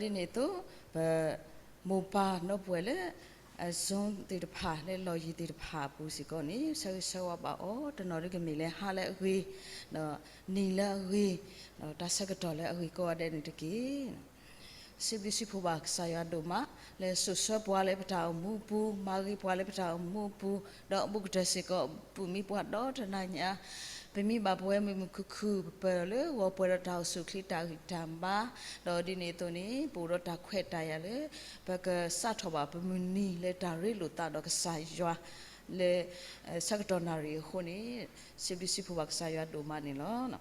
ဒီးဒ်န့ၣ်အသိး ပမိၢ်ပၢ်နီၢ်ပှဲၤလၢ Zoom သ့ၣ်တဖၣ်လၢလီၢ်ယံၤသ့ၣ်တဖၣ်အပူၤစ့ၢ်ကီးန့ၣ် ဆၢဂ့ၤဆၢဝါဘၣ်အီၤ တနီၤလၢကမ့ၢ်လၢဟါလၢအဂ့ၤ, ဒီးနံၤလၢအဂ့ၤ, ဒီးတၢ်ဆၢကတီၢ်လၢအဂ့ၤကိးဂၤဒဲးန့ၣ်တက့ၢ်. စံးဘျုးစံးဖှိၣ်ဘၣ်ကစၢ်ယွၤဒိၣ်မး လၢစိာ်ဆှၢပှၤလၢပတၢ်အိၣ်မူအပူၤ, မၤဂ့ၤပှၤလၢပတၢ်အိၣ်မူအပူၤ, ဒီးအဘူးကတၢၢ်စ့ၢ်ကီး ပူၤမံပှၤဒီတနၤညါ, ပမ့ၢ်ဘၣ်ပဝဲမုာ်မုာ်ခုၣ်ခုၣ် ပပၢၢ်လၢဂီၤပှဲၤဒီးတၢ်အိၣ်ဆူၣ်အိၣ်ချ့တၢ်ဂံၢ်တၢ်ဘါ, ဒီးဒ်န့ၣ်အသိးန့ၣ် ပအိၣ်ဒီးတၢ်ခွဲးတၢ်ယာ်လၢ ပကစးထီၣ်ဘၣ်ပမုၢ်နံၤလၢတၢ်ရ့လိာ်သးဒီးကစၢ်ယွၤ လၢ ဆၢကတီၢ်နၣ်ရံၣ်အဃိန့ၣ် စံးဘျုးစံးဖှိၣ်ဘၣ်ကစၢ်ယွၤဒိၣ်မးန့ၣ်လီၤ.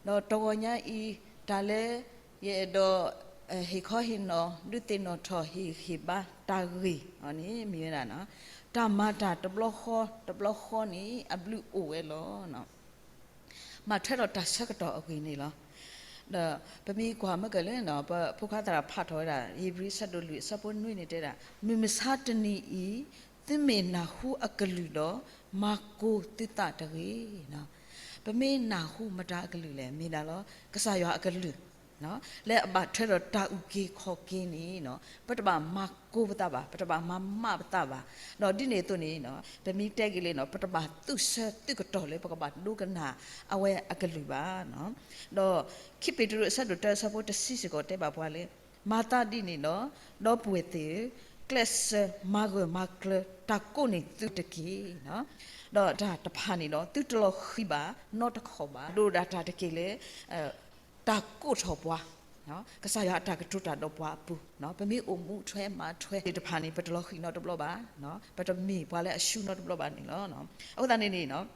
ဒီးတဂီၤညါအံၤ တၢ်လၢ ယအဲၣ်ဒိး ဟ့ၣ်ခီဟ့ၣ်နီၤ ဒုးသ့ၣ်နီၣ်ထီၣ်ဟ့ၣ်ဂံၢ်ဟ့ၣ်ဘါတၢ်ဂ့ၢ်အီၤန့ၣ် မ့ၢ်ဝဲဒၣ် တၢ်မၤတၢ်တဘျီဃီတဘျီဃီန့ၣ် အဘျုးအိၣ်ဝဲလီၤ. မၤထွဲဒီးတၢ်ဆၢကတီၢ်အဂ့ၢ်န့ၣ်လီၤ. ဒီးပမ့ၢ်ကွၢ်မ့ၢ်ကလၢ ပဖိခွါသရၣ်ဖးထီၣ်ဝဲဒၣ် ဧ့ၤဘြံၤအဆၢဒိၣ်လွံၢ်အဆၢဖိနွံန့ၣ်တဲဒၣ် မုၢ်မဆါတနံၤအံၤ သုမ့ၢ်နၢ်ဟူအကလုၢ်ဒီး မၤကိးသုသးတဂ့ၤ. ပမ့ၢ်နၢ်ဟူမတၤအကလုၢ်လဲၣ်, မ့ၢ်ဒၣ်လီၤ ကစၢ်ယွၤအကလုၢ် လၢအဘၣ်ထွဲဒီးတၢ်အုၣ်က့ၤခီၣ်က့ၤန့ၣ် ပတဘၣ်မၤကိးပသးဘၣ်, ပတဘၣ်မၤမးပသးဘၣ်. ဒီးဒ်န့ၣ်အသိးန့ၣ် ပမ့ၢ်တဲက့ၤလၢ ပတဘၣ်သူၣ်ဆၢသုးကတီၢ်လၢပကဘၣ်ဒိကနၣ်အဝဲအကလုၢ်ဘၣ်. ဒီးခံပ့းတရူးအဆၢဒိၣ်တၢအဆၢဖိတဆံစ့ၢ်ကီး တဲဘၣ်ပှၤလၢ မၤသးဒ်န့ၣ်ဒီး ဒီပုၢ်ဝဲၢ်သ့ၣ်ဧၢ, ကျဲးစၢးမၤဂၢၢ်မၤကျၢၤတၢ်ကိးန့ၢ်သုတက့ၢ်. ဒီးတၢ်တဖၣ်န့ၣ်ဒီး သုတလီၤဃံၤဘၣ်နီတခီၣ်ဘၣ်. ဒိၣ်ဒၣ်တၢ်တက့ၢ်လၢ တၢ်ကိးထီၣ်ပှၤ, ကစၢ်ယွၤအတၢ်ကတိၤတၢ်ဒီးပှၤအပူၤ, ပမ့ၢ်အိၣ်မူထွဲမၤထွဲသ့ၣ်တဖၣ်န့ၣ် ပတလီၤဃံၤနီတဘျီဘၣ်, ပတမ့ၢ်ပှၤလၢအဆူနီတဘျီဘၣ်န့ၣ်လီၤ. အဃိသတးန့ၣ်န့ၣ်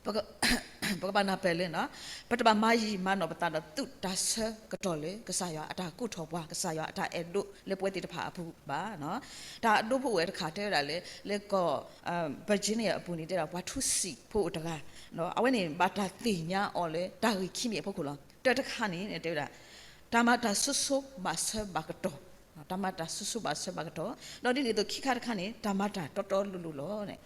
ပကဘၣ်နၢ်ပၢၢ်လၢ ပတဘၣ်မၤယံာ်မၤနီၢ်ပသးဒီး သူၣ်တၢ်ဆၢကတီၢ်လၢ ကစၢ်ယွၤအတၢ်ကိးထီၣ်ပှၤ, ကစၢ်ယွၤအတၢ်အဲၣ်ဒိးလၢပဝဲသ့ၣ်တဖၣ်အပူၤဘၣ်. တၢ်ဒိဖိအိၣ်ဝဲတခါတဲဝဲဒၣ်လၢ လၢကီၢ် Virginia အပူၤန့ၣ် တဲဒၣ်ပှၤထူစံာ်ဖိအိၣ်တဂၤ, အဝဲန့ၣ်ဘၣ်တၢ်သ့ၣ်ညါအီၤလၢတၢ်ဂ့ၢ်ခံမံၤအဖီခိၣ်လီၤ. တၢတခါန့ၣ် တဲဝဲဒၣ် တၢ်မၤတၢ်ဆိဆိဘၣ်ဆၢဘၣ်ကတီၢ်, တၢ်မၤတၢ်ဆိဆိဘၣ်ဆၢဘၣ်ကတီၢ်, ဒီးဒ်န့ၣ်အသိးခံခါတခါန့ၣ် တၢ်မၤတၢ်တီတီလိၤလိၤလီၤ.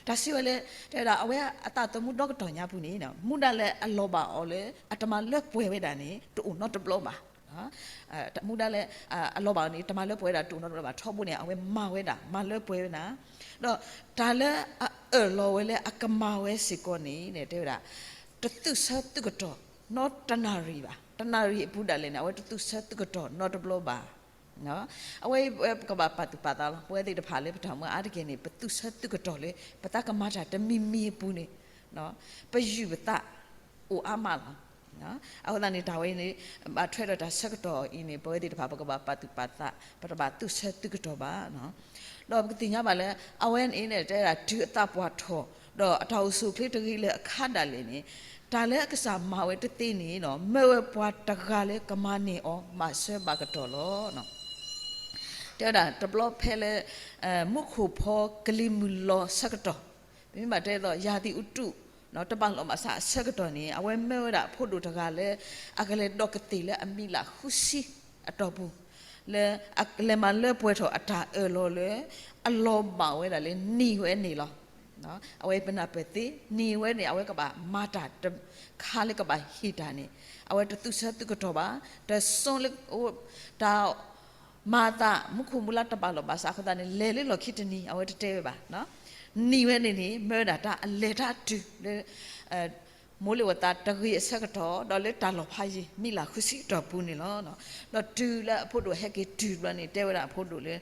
တၢ်စံးဝဲလၢ တဲဝဲဒၣ် အဝဲအသးသမူဒီကတီၢ်ညါပူၤန့ၣ် မူဒါလၢအလီၤဘၣ်အီၤလၢ အတမၤလၢပှဲၤဝဲဒၣ်န့ၣ် တအိၣ်နီတဘျီဘၣ်. မူဒါလၢ အလီၤဘၣ်အီၤန့ၣ် တမၤလၢပှဲၤဝဲဒၣ်တအိၣ်နီတဘျီဘၣ်. ထီဘိန့ၣ် အဝဲမၤဝဲဒၣ် မၤလၢပှဲၤဝဲဒၣ်, ဒီးတၢ်လၢအအၢၣ်လီၤဝဲလၢအကမၤဝဲစ့ၢ်ကီးန့ၣ် တဲဝဲဒၣ် တသူၣ်ဆၢသုးကတီၢ်နီတနၣ်ရံၣ်ဘၣ်. တနၣ်ရံၣ်အပူၤဒၣ်လဲာ်န့ၣ် အဝဲတသူၣ်ဆၢသုးကတီၢ်နီတဘျီဘၣ်. အဝဲပကဘၣ်ပာ်သူၣ်ပာ်သးလီၤ. ပဝဲသ့ၣ်တဖၣ်လၢပတၢ်မၤအါတက့ၢ်န့ၣ် ပသူၣ်ဆၢသုးကတီၢ်လၢ ပသးကမၤတၢ်တမံၤမံၤအပူၤန့ၣ် ပယုၢ်ပသးအိၣ်အါမးလီၤ. အဃိသတးန့ၣ် တၢ်ဝဲန့ၣ် ဘၣ်ထွဲဒီးတၢ်ဆၢကတီၢ်အံၤန့ၣ် ပဝဲသ့ၣ်တဖၣ် ပကဘၣ်ပာ်သူၣ်ပာ်သး, ပတဘၣ်သူၣ်ဆၢသုးကတီၢ်ဘၣ်. ဒီးပကသ့ၣ်ညါဘၣ်လၢ အဝဲန့ၣ်န့ၣ် တဲဒၣ်တုၤအသးပှၢ်ထီၣ် ဒီးအတၢ်အိၣ်ဆူၣ်အိၣ်ချ့တဂ့ၤလၢအခါဒၣ်လဲာ်န့ၣ် တၢ်လၢအကစၢ်မၤဝဲတသ့န့ၣ် မၢဝဲပှၤတဂၤလၢကမၤန့ၢ်အီၤဘၣ်ဆၢဘၣ်ကတီၢ်လီၤ. တဲဝဲဒၣ်တဘျီဖဲလၢ မူခိၣ်ဖီကလံၤမုၢ်လီၤဆၢကတီၢ်, ပမ့ၢ်ဘၣ်တဲသိး ရာသီဥတု တဘၣ်လိာ်ဘၣ်စးအဆၢကတီၢ်န့ၣ် အဝဲမၢဝဲဒၣ်အဖိဒိၣ်တဂၤလၢ အကလဲၤဒီးကသ့ၣ်လၢအမံၤလၢ်ဃုဆံအတီၢ်ပူၤ လၢအလဲၤမၤလၢပှဲၤထီၣ်အတၢ်အၢၣ်လီၤလၢ အလီၤဘၣ်ဝဲဒၣ်လၢနံၤဝဲန့ၣ်လီၤ. အဝဲပနၢ်ပၢၢ်သ့ နံၤဝဲန့ၣ် အဝဲကဘၣ်မၤတၢ်တခါလၢကဘၣ်ဟ့ၣ်တၢ်န့ၣ် အဝဲတသူၣ်ဆၢသုးကတီၢ်ဘၣ်, တစိလၢ တၢ် မၤသး မူခိၣ်မူလါတဘၣ်လိာ်ဘၣ်စးအဃိသတးန့ၣ် လဲၤလၢလီၢ်ခံတနံၤ အဝဲတတဲဝဲဘၣ်. နံၤဝဲန့ၣ်န့ၣ် မၢဝဲဒၣ်တၢ်အလဲၤတၢ်တုၤလၢ မိၢ်လ့ၣ်ဝဲသးတဂ့ၤအဆၢကတီၢ် ဒီးလၢတၢ်လီၤဖးယံၤ မံၤလၢ်ဃုဆံအတီၢ်ပူၤန့ၣ်လီၤ. ဒီးတုၤလၢအဖိဒိၣ်ဟဲက့ၤတုၤဘျီန့ၣ် တဲဝဲဒၣ်အဖိဒိၣ်လၢ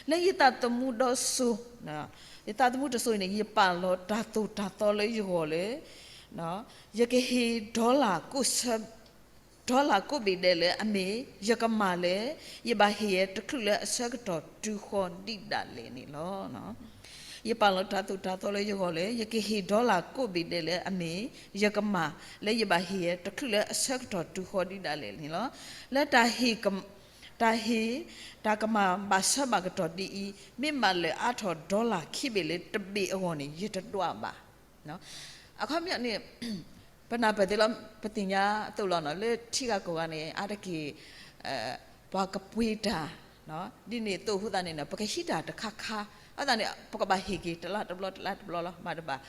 လၢယသးသမူဒီစိၤ, ယသးသမူတစိၤအံၤန့ၣ် ယပာ်လီၤတၢ်သိၣ်တၢ်သီလၢယဂီၢ်လၢ ယကဟ့ၣ် dollar ကိးဆၢ dollar ကိးဘ့ၣ်ဒဲးလၢအမ့ၢ် ယကမၢ်လၢ ယဘၣ်ဟ့ၣ်ယဲတချုးလၢအဆၢကတီၢ်တုၤဃီၤဒံးဒၣ်လဲာ်န့ၣ်လီၤ. ယပာ်လီၤတၢ်သိၣ်တၢ်သီလၢယဂီၢ်လၢ ယကဟ့ၣ် dollar ကိးဘ့ၣ်ဒဲးလၢအမ့ၢ် ယကမၢ်လၢယဘၣ်ဟ့ၣ်ယဲတချုးလၢအဆၢကတီၢ်တုၤဃီၤဒံးဒၣ်လဲာ်န့ၣ်လီၤ. လၢတၢ်ဟ့ၣ် တၢ်ဟ့ၣ် တၢ်ကမၢ်ဘၣ်ဆၢဘၣ်ကတီၢ်ဒ်အံၤ မ့ၢ်မၢလၢအါထီၣ် dollar ခံဘ့ၣ်လၢတဘ့ၣ်အဂီၢ်န့ၣ် ယတဒွးဘၣ်. အခီပညီန့ၣ် ပနၢ်ပၢၢ်သ့လီၤ ပသ့ၣ်ညါအသိးလီၤနီၤ လၢထံဂၤကီၢ်ဂၤန့ၣ် အါတက့ၢ် ပှၤကပှ့ၤတၢ် ဒ်န့ၣ်အသိးအဃိသတးန့ၣ်နီၤ ပကဟံးတၢ်တခါခါ အဃိသတးန့ၣ် ပကဘၣ်ဟ့ၣ်က့ၤတလါတဘျီ တလါတဘျီလီၤ မၤတဘၣ်.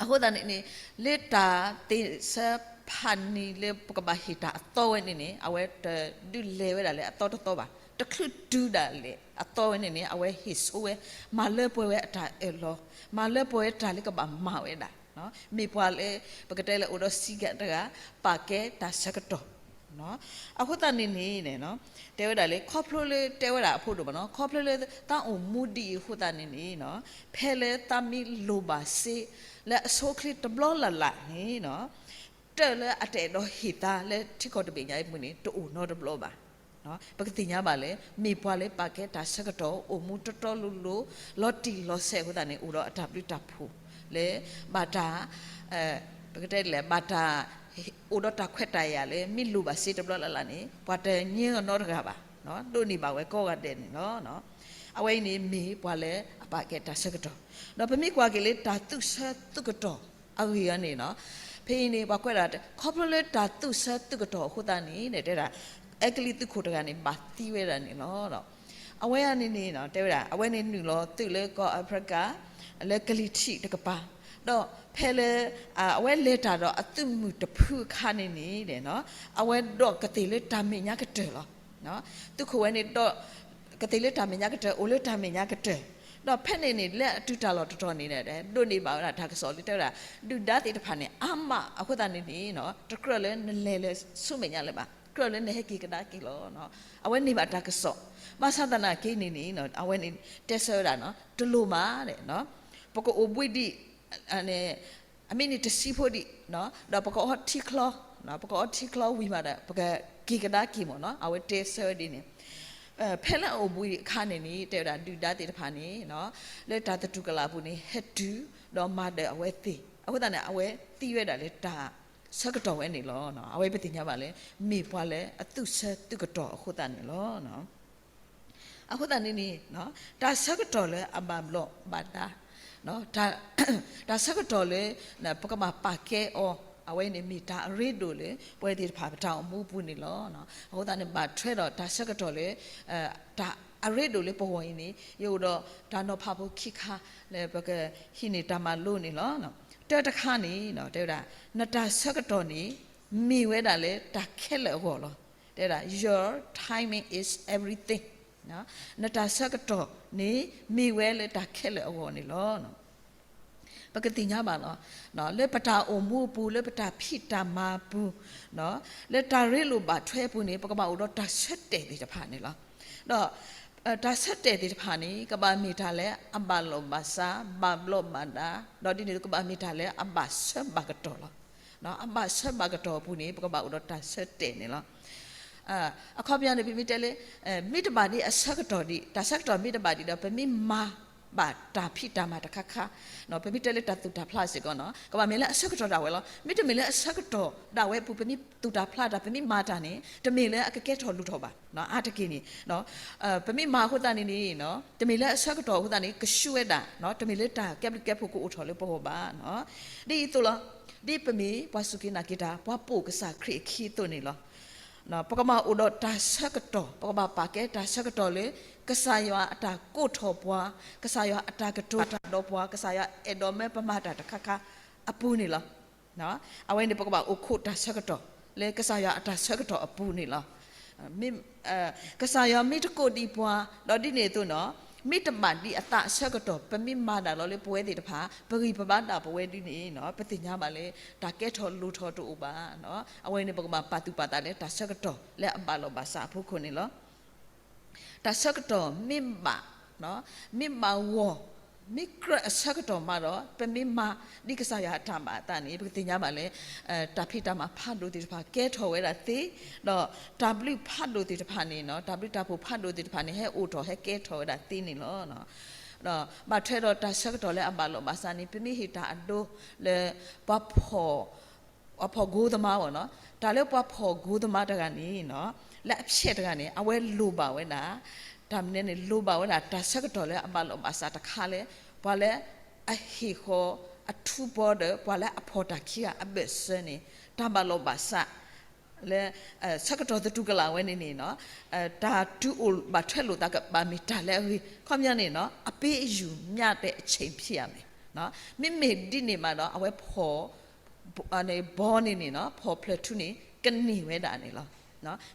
အဃိသတးန့ၣ်န့ၣ် လၢတၢ်သ့ၣ်ဆၢ ဖးနံၤလၢပကဘၣ်ဟ့ၣ်တၢ်အသီဝဲန့ၣ်န့ၣ် အဝဲတဒုးလဲၤဝဲဒၣ်လၢအသီတသီဘၣ်. တချုးတုၤဒၣ်လဲာ်အသီဝဲန့ၣ်န့ၣ် အဝဲဟ့ၣ်ဆိဝဲ, မၤလၢပှဲၤဝဲအတၢ်အၢၣ်လီၤ, မၤလၢပှဲၤဝဲတၢ်လၢကဘၣ်မၤဝဲဒၣ်, မ့ၢ်ပှၤလၢ ပကတဲလၢအိၣ်ဒီးစံးကတၢၢ်တဂၤ ပာ်ကဲတၢ်ဆၢကတီၢ် အဃိသတးန့ၣ်န့ၣ် တဲဝဲဒၣ်လၢ ခီဖျိလၢတဲဝဲဒၣ်အဖိဒိၣ်မးနီၤ, ခီဖျိလၢသးအိၣ်မူဒ်အံၤအဃိသတးန့ၣ်န့ၣ်, ဖဲလၢသးမ့ၢ်လိၣ်ဘၣ်စ့ လၢအဆိအချ့တဘျီလၢ်လၢ်န့ၣ်, တၢ်လၢအတအဲၣ်ဒိးဟ့ၣ်သးလၢထံကီၢ်တဘ့ၣ်ညါအံၤအပူၤန့ၣ် တအိၣ်နီတဘျီဘၣ်. ပကသ့ၣ်ညါဘၣ်လၢ မ့ၢ်ပှၤလၢပာ်ကဲတၢ်ဆၢကတီၢ် အိၣ်မူတီတီလိၤလိၤ လီၤတံၢ်လီၤဆဲးအဃိသတးန့ၣ် အိၣ်ဒီးအတၢ်ဘျုးတၢ်ဖှိၣ်လၢ ဘၣ်တၢ် ပကတဲလဲၣ် ဘၣ်တၢ် အိၣ်ဒီးတၢ်ခွဲးတၢ်ယာ်လၢ မ့ၢ်လိၣ်ဘၣ်စ့တဘျီလၢ်လၢ်န့ၣ် ပှၤတညါအီၤနီတဂၤဘၣ်, ဒိးန့ၢ်ဘၣ်ဝဲကိးဂၤဒဲးန့ၣ်လီၤ. အဝဲအံၤန့ၣ်မ့ၢ်ပှၤလၢအပာ်ကဲတၢ်ဆၢကတီၢ်, ဒီးပမ့ၢ်ကွၢ်က့ၤလၢတၢ်သူၣ်ဆၢသူၣ်ကတီၢ်အဂ့ၢ်အီၤန့ၣ်, ဖဲအံၤန့ၣ် ပှၤကွဲးဒၣ် ခီဖျိလၢတၢ်သူၣ်ဆၢသူၣ်ကတီၢ်အဃိသတးန့ၣ် တဲဒၣ် အဲကလံးသုးခိၣ်တဂၤန့ၣ် ဘၣ်သံဝဲဒၣ်န့ၣ်လီၤ. အဝဲအံၤန့ၣ်န့ၣ် တဲဝဲဒၣ် အဝဲန့ၣ်နုာ်လီၤသုးလၢကီၢ်အၤဖရံကၤ လၢကလံၤထံးတကပၤ, ဒီးဖဲလၢ အဝဲလဲၤတၢ်ဒီးအသုးမုၢ်တဖုအခါန့ၣ်န့ၣ် အဝဲဒိးကသ့ၣ်လၢတၢ်မဲာ်ညါကတၢၢ်လီၤ. သုးခိၣ်ဝဲန့ၣ်ဒီး ကသ့ၣ်လၢတၢ်မဲာ်ညါကတၢၢ် အိၣ်လၢတၢ်မဲာ်ညါကတၢၢ်, ဒီးဖဲန့ၣ်န့ၣ် လၢအတုၤတၢ်လီၢ်တတီၤန့ၣ် ဒိးန့ၢ်ဘၣ်ဝဲဒၣ်တၢ်ကစီၣ်လၢတဲဝဲဒၣ် ဒုၣ်ဒါသ့ၣ်တဖၣ်န့ၣ် အါမးအဃိသတးန့ၣ်န့ၣ် တကြၢးလၢနလဲၤလၢဆူမဲာ်ညါလၢၤဘၣ်, ကြၢးလၢနဟဲက့ၤကဒါက့ၤလီၤ. အဝဲန့ၢ်ဘၣ်တၢ်ကစီၣ်, ဘၣ်ဆၣ်သနာ်က့န့ၣ်န့ၣ် အဝဲန့ၣ်တဲဆၢဝဲဒၣ် တလိၣ်မး ပကအိၣ်ဘှံးဒံး အမ့ၢ်န့ၣ်တဆံဖိဒံး, ဒီးပကအီထံချီ, ပကအီထံချီဝံၤမးဒီး ပကက့ၤကဒါက့ၤမ့ၢ်နီၤ အဝဲတဲဆၢဝဲဒ်န့ၣ်. ဖဲလၢအအိၣ်ဘှံးအခါန့ၣ်န့ၣ် တဲဝဲဒၣ်ဒုၣ်ဒါသ့ၣ်တဖၣ်န့ၣ် လၢတၢ်သတူၢ်ကလာ်အပူၤန့ၣ် ဟဲတုၤ ဒီးမၤဒီးအဝဲသ့ၣ်, အဃိသတးန့ၣ် အဝဲသံဝဲဒၣ်လၢတၢ်ဆၢကတီၢ်ဝဲန့ၣ်လီၤ. အဝဲပသ့ၣ်ညါဘၣ်လၢ မ့ၢ်ပှၤလၢအသူၣ်ဆၢသူၣ်ကတီၢ်အဃိသတးန့ၣ်လီၤ. အဃိသတးန့ၣ်န့ၣ် တၢ်ဆၢကတီၢ်လၢအဘၣ်ဘျီးဘၣ်ဒါ, တၢ်ဆၢကတီၢ်လၢ ပကဘၣ်ပာ်ကဲအီၤ အဝဲန့ၣ်မ့ၢ်တၢ်အရ့ဒိၣ်လၢ ပဝဲသ့ၣ်တဖၣ်ပတၢ်အိၣ်မူအပူၤန့ၣ်လီၤ. အဃိသတးန့ၣ် ဘၣ်ထွဲဒီးတၢ်ဆၢကတီၢ်လၢ တၢ်အရ့ဒိၣ်လၢပဂီၢ်အံၤန့ၣ် ယအိၣ်ဒီးတၢ်နီၤဖးဖိခံခါ လၢပကဟံးန့ၢ်တၢ်မၤလိန့ၣ်လီၤ. တၢတခါန့ၣ် တဲဝဲဒၣ် နတၢ်ဆၢကတီၢ်န့ၣ် မ့ၢ်ဝဲဒၣ်လၢတၢ်ခဲလၢာ်အဂီၢ်လီၤ. တဲဝဲဒၣ် your timing is everything. နတၢ်ဆၢကတီၢ်န့ၣ် မ့ၢ်ဝဲလၢတၢ်ခဲလၢာ်အဂီၢ်န့ၣ်လီၤ. ပကသ့ၣ်ညါဘၣ်လီၤ. လၢပတၢ်အိၣ်မူအပူၤ လၢပတၢ်ဖံးတၢ်မၤအပူၤ လၢတၢ်ရ့လိာ်ဘၣ်ထွဲအပူၤန့ၣ် ပကဘၣ်အိၣ်ဒီးတၢ်ဆၢတဲာ်သ့ၣ်တဖၣ်န့ၣ်လီၤ. ဒီး တၢ်ဆၢတဲာ်သ့ၣ်တဖၣ်န့ၣ် ကဘၣ်မ့ၢ်တၢ်လၢအဘၣ်လိာ်ဘၣ်စး ဘၣ်ဘျီးဘၣ်ဒါ ဒီးဒ်န့ၣ်ကဘၣ်မ့ၢ်တၢ်လၢအဘၣ်ဆၢဘၣ်ကတီၢ်လီၤ. အဘၣ်ဆၢဘၣ်ကတီၢ်အပူၤန့ၣ် ပကဘၣ်အိၣ်ဒီးတၢ်ဆၢတဲာ်န့ၣ်လီၤ. အခီပညီန့ၣ် ပမ့ၢ်တဲလၢ မ့ၢ်တဘၣ်ဒ်အဆၢကတီၢ်ဒံး တၢ်ဆၢကတီၢ်မ့ၢ်တဘၣ်ဒံးဒီး ပမ့ၢ်မၤဘၣ်တၢ်ဖံးတၢ်မၤတခါခါ ပမ့ၢ်တဲလၢတၢ်သူၣ်တၢ်ဖျးစ့ၢ်ကီးနီၤ ကဘၣ်မ့ၢ်လၢအဆၢကတီၢ်ဒၣ်ဝဲလီၤ. မ့တမ့ၢ်လၢအဆၢကတီၢ်ဒၣ်ဝဲအပူၤ ပမ့ၢ်သူၣ်တၢ်ဖျးတၢ် ပမ့ၢ်မၤတၢ်န့ၣ် တမ့ၢ်လၢအကကဲထီၣ်လိၣ်ထီၣ်ဘၣ်. အါတက့ၢ်န့ၣ် ပမ့ၢ်မၤအဃိသတးန့ၣ်န့ၣ် တမ့ၢ်လၢအဆၢကတီၢ်အဃိသတးန့ၣ် ကဆူၣ်ဝဲဒၣ် တမ့ၢ်လၢတၢ်ကဲဘျုးကဲဖှိၣ်ကအိၣ်ထီၣ်လၢပဂီၢ်ဘၣ်. ဒ်အံၤအသိးလီၤ. ဒ်ပမ့ၢ်ပှၤစူၢ်က့ၤနာ်က့ၤတၢ် ပှၤပိာ်ကစၢ်ခရံာ်အခံအသိးန့ၣ်လီၤ. ပကဘၣ်အိၣ်ဒီးတၢ်ဆၢကတီၢ် ပကဘၣ်ပာ်ကဲတၢ်ဆၢကတီၢ်လၢ ကစၢ်ယွၤအတၢ်ကိးထီၣ်ပှၤ, ကစၢ်ယွၤအတၢ်ကတိၤတၢ်ဒီးပှၤ, ကစၢ်ယွၤအဲၣ်ဒိးမၢပမၤတၢ်တခါခါအပူၤန့ၣ်လီၤ. အဝဲန့ၣ် ပကဘၣ်အိၣ်ခိးတၢ်ဆၢကတီၢ် လၢကစၢ်ယွၤအတၢ်ဆၢကတီၢ်အပူၤန့ၣ်လီၤ. ကစၢ်ယွၤမ့ၢ်တကိးဒံးပှၤ ဒီးဒ်န့ၣ်အသိးနီၤ မ့ၢ်တဘၣ်ဒံးအသးအဆၢကတီၢ် ပမ့ၢ်မၤဒၣ်လီၤလၢပဝဲသ့ၣ်တဖၣ် ပဂံၢ်ပဘါဒၣ်ပဝဲဒ်န့ၣ်နီၤ ပသ့ၣ်ညါဘၣ်လၢ တၢ်ကဲထီၣ်လိၣ်ထီၣ်တအိၣ်ဘၣ်. အဝဲန့ၣ် ပကဘၣ်ပာ်သူၣ်ပာ်သးလၢတၢ်ဆၢကတီၢ်လၢအဘၣ်လိာ်ဘၣ်စးအဖီခိၣ်န့ၣ်လီၤ. တၢ်ဆၢကတီၢ်မ့ၢ်ဘၣ်, မ့ၢ်ဘၣ်ဂီၢ်, မ့ၢ်ကြၢးအဆၢကတီၢ်မးဒီး ပမ့ၢ်မၤဒ်ကစၢ်ယွၤအတၢ်ဘၣ်အသးန့ၣ် ပကသ့ၣ်ညါဘၣ်လၢ တၢ်ဖံးတၢ်မၤဖးဒိၣ်သ့ၣ်တဖၣ်ကဲထီၣ်ဝဲဒၣ်သ့, ဒီးတၢ်ဘျုးဖးဒိၣ်သ့ၣ်တဖၣ်န့ၣ်နီၤ တၢ်ဘျုးတၢ်ဖှိၣ်ဖးဒိၣ်သ့ၣ်တဖၣ်န့ၣ် ဟဲအိၣ်ထီၣ်ဟဲကဲထီၣ်ဝဲဒၣ်သ့န့ၣ်လီၤ. ဒီးဘၣ်ထွဲဒီးတၢ်ဆၢကတီၢ်လၢအဘၣ်လိာ်ဘၣ်စးန့ၣ် ပမ့ၢ်ဟ့ၣ်တၢ်အဒိလၢ ပှၤဖီၣ် ပှၤဖီၣ်ကိသမားဘၣ်နီၤ တၢ်လၢပှၤဖီၣ်ကိသမားတဂၤန့ၣ်နီၤ လၢအဖျဲၣ်တဂၤန့ၣ် အဝဲလိၣ်ဘၣ်ဝဲဒၣ် တၢ်မနုၤန့ၣ် လိၣ်ဘၣ်ဝဲဒၣ်တၢ်ဆၢကတီၢ်လၢအဘၣ်လိာ်ဘၣ်စးတခါလၢ ပှၤလၢအဟ့ၣ်ဃီၤအထူပီဒီး ပှၤလၢအဖီၣ်တၢ်ခံဂၤအဘၢၣ်စၢၤန့ၣ် တၢ်ဘၣ်လိာ်ဘၣ်စး လၢ ဆၢကတီၢ်သတူၢ်ကလာ်ဝဲန့ၣ်န့ၣ်နီၤ တၢ်တုၤအိၣ်ဘၣ်ထွဲလိာ်သးကဘၣ်မ့ၢ်တၢ်လၢအဂ့ၤ ခီပညီန့ၣ်နီၤ အပေးအယူၤမျှတတဲ့အချိန်ဖြစ်ရမယ်. မ့မ့ၢ်ဒ်န့ၣ်မးဒီး အဝဲဖီၣ် ဘီန့ၣ်န့ၣ်နီၤ ဖီၣ်ဖျၢၣ်ထူန့ၣ် ကန့ၢ်ဝဲဒၣ်န့ၣ်လီၤ.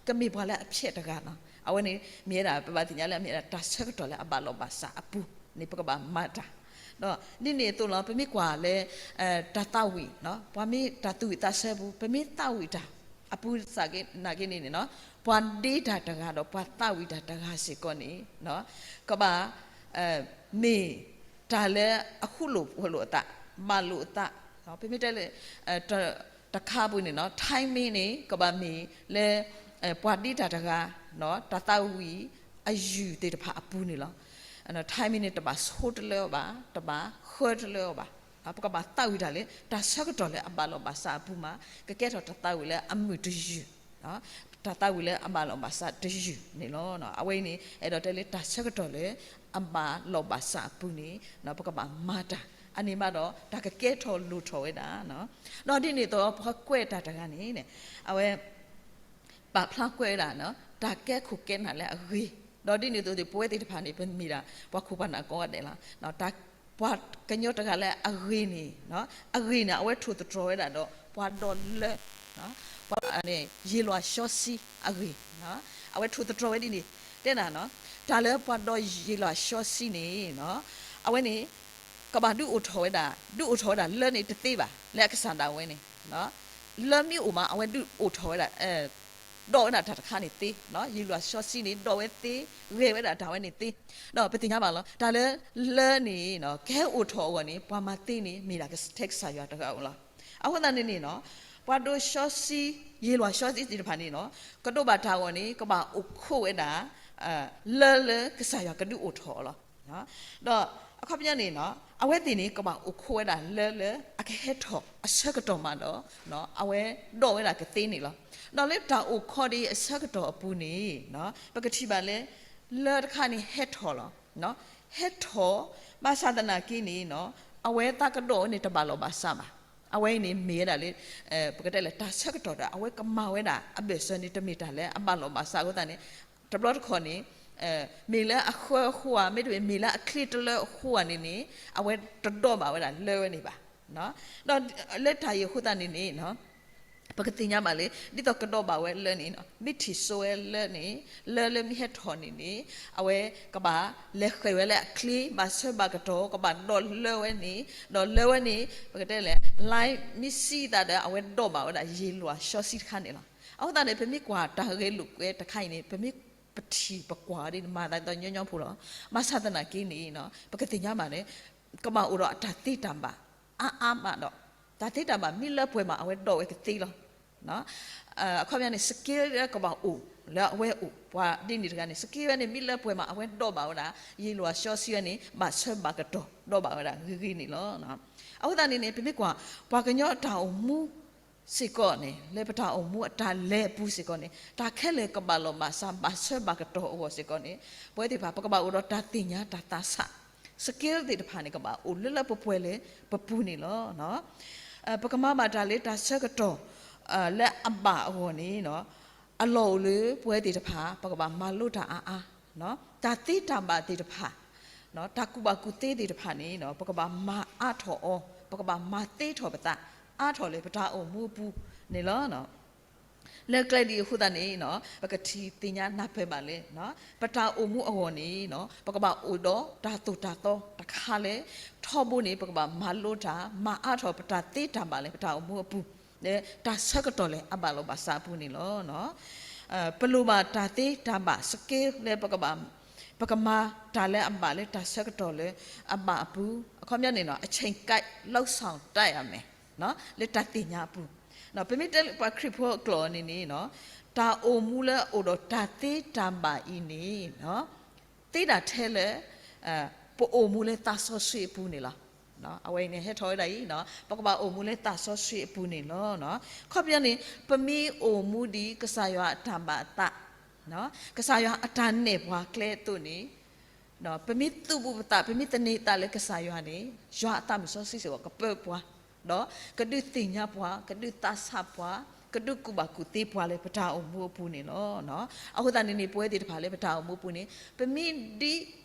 ကမ့ၢ်ပှၤလၢအဖျဲးတဂၤနီၤ. အဝဲန့ၣ်မ့ၢ်ဝဲဒၣ် ပဘၣ်သ့ၣ်ညါလၢအမ့ၢ်ဝဲဒၣ် တၢ်ဆၢကတီၢ်လၢအဘၣ်လိာ်ဘၣ်စးအပူၤန့ၣ် ပကဘၣ်မၤတၢ်. ဒီးဒ်န့ၣ်အသိးလီၤ ပမ့ၢ်ကွၢ်လၢ တၢ်သးဝံၣ်, ပှၤမ့ၢ်တၢ်သူၣ်ဝံၣ်သးဆၢပူၤ ပမ့ၢ်သးဝံၣ်တၢ်အပူၤသနာ်က့န့ၣ်နီၤ, ပှၤဒ့တၢ်တဂၤဒီးပှၤသးဝံၣ်တၢ်တဂၤစ့ၢ်ကီးန့ၣ် ကဘၣ် မ့ၢ်တၢ်လၢအဃူလိာ်ဖိးလိာ်အသး, ဘၣ်လိာ်အသး, ပမ့ၢ်တဲလၢ တခါအပူၤန့ၣ်နီၤ timing န့ၣ် ကဘၣ်မ့ၢ်လၢ ပှၤဒ့တၢ်တဂၤ တၢ်သးဝံၣ်အယုၢ်သ့ၣ်တဖၣ်အပူၤန့ၣ်လီၤ. timing န့ၣ် တဘၣ်ဆိတလၢအီၤဘၣ်, တဘၣ်ဃၢတလၢအီၤဘၣ်. ပကဘၣ်သးဝံၣ်တၢ်လၢ တၢ်ဆၢကတီၢ်လၢအဘၣ်လိာ်ဘၣ်စးအပူၤမး, ကကဲထီၣ်တၢ်သးဝံၣ်လၢအမုာ်တယုၢ် တၢ်သးဝံၣ်လၢအဘၣ်လိာ်ဘၣ်စးတယုၢ်န့ၣ်လီၤ. အဝဲအံၤန့ၣ် အဲၣ်ဒိးတဲလၢတၢ်ဆၢကတီၢ်လၢ အဘၣ်လိာ်ဘၣ်စးအပူၤန့ၣ် ပကဘၣ်မၤတၢ်, အန့ၣ်ဘၣ်ဒီး တၢ်ကကဲထီၣ်လိၣ်ထီၣ်ဝဲဒၣ်. ဒီးဒ်န့ၣ်အသိး ပှၤကွဲးတၢ်တဂၤန့ၣ် အဝဲ ပာ်ဖျါကွဲးဝဲဒၣ် တၢ်ကဲခိၣ်ကဲနၢ်လၢအဂ့ၤ, ဒီးဒ်န့ၣ်အသိး ပဝဲသ့ၣ်တဖၣ်န့ၣ် ပမ့ၢ်ဒၣ် ပှၤခိၣ်ပှၤနၢ်ကိးဂၤဒဲးလီၤ. ပှၤကညီတဂၤလၢအဂ့ၤန့ၣ်, အဂ့ၤန့ၣ် အဝဲထိၣ်သတြီၤဝဲဒၣ်ဒီး ပှၤဒီးလၢ ပှၤ ယ့ၣ်လွးၡီဆံအဂ့ၢ်, အဝဲထိၣ်သတြီၤဝဲဒ်န့ၣ်, တဲဒၣ် တၢ်လၢပှၤဒီးယ့ၣ်လွးၡီဆံန့ၣ် အဝဲန့ၣ် ကဘၣ်ဒုးအိၣ်ထီၣ်ဝဲဒၣ်, ဒုးအိၣ်ထီၣ်ဝဲဒၣ်လၢန့ၣ်တသ့ဘၣ်, လၢအကစၢ်ဒၣ်ဝဲန့ၣ် လၢမ့ၢ်အိၣ်မး အဝဲဒုးအိၣ်ထီၣ်ဝဲဒၣ် ဒီးဝဲဒၣ်တၢ်တခါန့ၣ်သ့, ယ့ၣ်လွးၡီဆံန့ၣ် ဒီးဝဲသ့, ဂဲၤဝဲဒၣ်တၢ်ဝဲန့ၣ်သ့. ဒီးပသ့ၣ်ညါဘၣ်လီၤ တၢ်လၢလၢန့ၣ် ကဟဲအိၣ်ထီၣ်အဂီၢ်န့ၣ် ပှၤမၤသ့န့ၣ် မ့ၢ်ဒၣ်ထဲကစၢ်ယွၤတဂၤဧိၤလီၤ. အဃိသတးန့ၣ်န့ၣ် ပှၤဒီးစီဆှံ, ယ့ၣ်လွးစီဆှံသ့ၣ်တဖၣ်န့ၣ် ကဒိးဘၣ်တၢ်အဂီၢ်န့ၣ် ကဘၣ်အိၣ်ခိးဝဲဒၣ် လၢလၢကစၢ်ယွၤကဒုးအိၣ်ထီၣ်အီၤလီၤ. ဒီးအခီပညီန့ၣ် အဝဲသ့ၣ်န့ၣ် ကဘၣ်အိၣ်ခိးဝဲဒၣ်လၢလၢအကဟဲထီၣ်အဆၢကတီၢ်မးဒီး အဝဲဒီးဝဲဒၣ်ကသ့န့ၣ်လီၤ. ဒီးလၢတၢ်အိၣ်ခိးဒ်အံၤအဆၢကတီၢ်အပူၤန့ၣ် ပကထံၣ်ဘၣ်လၢ လၢတခါန့ၣ်ဟဲထီၣ်လီၤ. ဟဲထီၣ်, ဘၣ်ဆၣ်သနာ်က့န့ၣ် အဝဲသးကဒီးဝဲန့ၣ် တဘၣ်လိာ်ဘၣ်စးဘၣ်. အဝဲအံၤန့ၣ်မ့ၢ်ဝဲဒၣ်လၢ ပကတဲလၢတၢ်ဆၢကတီၢ်ဒီး အဝဲကမၤဝဲဒၣ်အဘၢၣ်စၢၤန့ၣ် တမ့ၢ်တၢ်လၢအဘၣ်လိာ်ဘၣ်စးအဃိသတးန့ၣ် တဘျီတခီၣ်န့ၣ် မ့ၢ်လၢအဃၢအဃိဧါ, မ့တမ့ၢ် မ့ၢ်လၢအချ့တလၢအဃိဧါန့ၣ်န့ၣ် အဝဲတဒီးဘၣ်ဝဲဒၣ်လၢဝဲန့ၣ်ဘၣ်. ဒီးလၢတၢ်အံၤအဃိသတးန့ၣ်န့ၣ် ပကသ့ၣ်ညါဘၣ်လၢ ဒ်သိးကဒီးဘၣ်ဝဲလၢန့ၣ် မ့ၢ်ထံၣ်စိဝဲလၢန့ၣ် လၢလၢမ့ၢ်ဟဲထီၣ်န့ၣ်န့ၣ် အဝဲကဘၣ်လဲၤဃဲၤဝဲလၢအချ့ ဘၣ်ဆၢဘၣ်ကတီၢ် ကဘၣ်ဒီးလၢဝဲန့ၣ်, ဒီးလၢဝဲန့ၣ် ပကတဲလဲၣ် လၢမ့ၢ်ဆံးအသးဒီး အဝဲဒီးဘၣ်ဝဲဒၣ်ယ့ၣ်လွးစီဆှံတခါန့ၣ်လီၤ. အဃိသတးန့ၣ် ပမ့ၢ်ကွၢ်တၢ်ဂဲၤလိာ်ကွဲတခါအံၤန့ၣ် ပမ့ၢ်ပထံၣ်ပကွၢ်ဒ်န့ၣ် မၤသးဒ်သိးညီညီဖိလီၤ. ဘၣ်ဆၣ်သနာ်က့န့ၣ် ပကသ့ၣ်ညါဘၣ်န့ၣ် ကဘၣ်အိၣ်ဒီးအတၢ်သ့တၢ်ဘၣ် အါအါမးဒီး တၢ်သ့တၢ်ဘၣ်မ့ၢ်လၢပှဲၤမး အဝဲဒီးဝဲကသ့လီၤ. အခီပညီန့ၣ် skill လၢကဘၣ်အိၣ်လၢအဝဲအိၣ် ပှၤဒ်န့ၣ်တဂၤန့ၣ် skill ဝဲန့ၣ် မ့ၢ်လၢပှဲၤမး အဝဲဒီးဘၣ်ဝဲဒၣ် ယ့ၣ်လွးစီဆှံဝဲန့ၣ် ဘၣ်ဆၢဘၣ်ကတီၢ် ဒီးဘၣ်ဝဲဒၣ်ဂ့ၤဂ့ၤန့ၣ်လီၤ. အဃိသတးန့ၣ်န့ၣ် ပမ့ၢ်ကွၢ် ပှၤကညီတၢ်အိၣ်မူစ့ၢ်ကီးန့ၣ် လၢပတၢ်အိၣ်မူအတၢ်လဲၤအပူၤစ့ၢ်ကီးန့ၣ် တၢ်ခဲလၢာ်ကဘၣ်လိာ်ဘၣ်စး ဘၣ်ဆၢဘၣ်ကတီၢ်အဂီၢ်စ့ၢ်ကီးန့ၣ် ပဝဲသ့ၣ်တဖၣ် ပကဘၣ်အိၣ်ဒီးတၢ်သ့ၣ်ညါတၢ်သးဆး skill သ့ၣ်တဖၣ်န့ၣ် ကဘၣ်အိၣ်လၢလၢပှဲၤပှဲၤလၢပပူၤန့ၣ်လီၤ. ပကမၤဘၣ်တၢ်လၢတၢ်ဆၢကတီၢ် လၢအဘၣ်အဂီၢ်န့ၣ် အလီၢ်အိၣ်လၢပဝဲသ့ၣ်တဖၣ် ပကဘၣ်မၤလိတၢ်အါအါ, တၢ်သ့တၢ်ဘၣ်သ့ၣ်တဖၣ် တၢ်ကူၣ်ဘၣ်ကူၣ်သ့သ့ၣ်တဖၣ်န့ၣ် ပကဘၣ်မၤအါထီၣ်အီၤ, ပကဘၣ်မၤသ့ထီၣ်ပသး အါထီၣ်လၢပတၢ်အိၣ်မူအပူၤန့ၣ်လီၤ. လၢကျဲဒ်အံၤအဃိသတးန့ၣ် ပကထံၣ်သ့ၣ်ညါနၢ်ပၢၢ်ဘၣ်လၢ ပတၢ်အိၣ်မူအဂီၢ်န့ၣ် ပကဘၣ်အိၣ်ဒီးတၢ်သိၣ်တၢ်သီတခါလၢ ထီဘိန့ၣ် ပကဘၣ်မၤလိတၢ် မၤအါထီၣ်ပတၢ်သ့တၢ်ဘၣ်လၢ ပတၢ်အိၣ်မူအပူၤ လၢတၢ်ဆၢကတီၢ်လၢအဘၣ်လိာ်ဘၣ်စးအပူၤန့ၣ်လီၤ. ပလိၣ်ဘၣ်တၢ်သ့တၢ်ဘၣ် skill လၢ ပကမၤတၢ်လၢအဘၣ်လၢတၢ်ဆၢကတီၢ်လၢအဘၣ်အပူၤ, အခီပညီန့ၣ် အချိန်ကိုက်လုပ်ဆောင်တတ်ရမယ် လၢတၢ်သ့ၣ်ညါအပူၤ, ပမ့ၢ်တဲပှၤခရံာ်ဖိအကျိာ်န့ၣ်န့ၣ် တၢ်အိၣ်မူလၢအအိၣ်ဒီးတၢ်သ့တၢ်ဘၣ်အံၤန့ၣ် သ့ဒၣ်ထဲလၢ ပအိၣ်မူလၢသးစီဆှံအပူၤန့ၣ်လီၤ. အဝဲအံၤန့ၣ် ဟဲထီၣ်ဝဲဒၣ်အံၤ ပကဘၣ်အိၣ်မူလၢသးစီဆှံအပူၤန့ၣ်လီၤ. အခီပညီန့ၣ် ပမ့ၢ်အိၣ်မူဒ်ကစၢ်ယွၤအတၢ်ဘၣ်အသး, ကစၢ်ယွၤအတၢ်နဲၣ်ပှၤကျဲအသိးန့ၣ် ပမ့ၢ်သူၣ်ဘူးပသး ပမ့ၢ်သန့ၤသးလၢကစၢ်ယွၤန့ၣ် ယွၤအသးမုၢ်စီဆှံစ့ၢ်ကီးကပၢပှၤ, ဒီးကဒုးသ့ၣ်ညါပှၤ ကဒုးသးဆးပှၤ ကဒုးကူၣ်ဘၣ်ကူၣ်သ့ပှၤလၢပတၢ်အိၣ်မူအပူၤန့ၣ်လီၤ. အဃိသတးန့ၣ်န့ၣ် ပဝဲသ့ၣ်တဖၣ်လၢပတၢ်အိၣ်မူအပူၤန့ၣ် ပမ့ၢ်ဒ်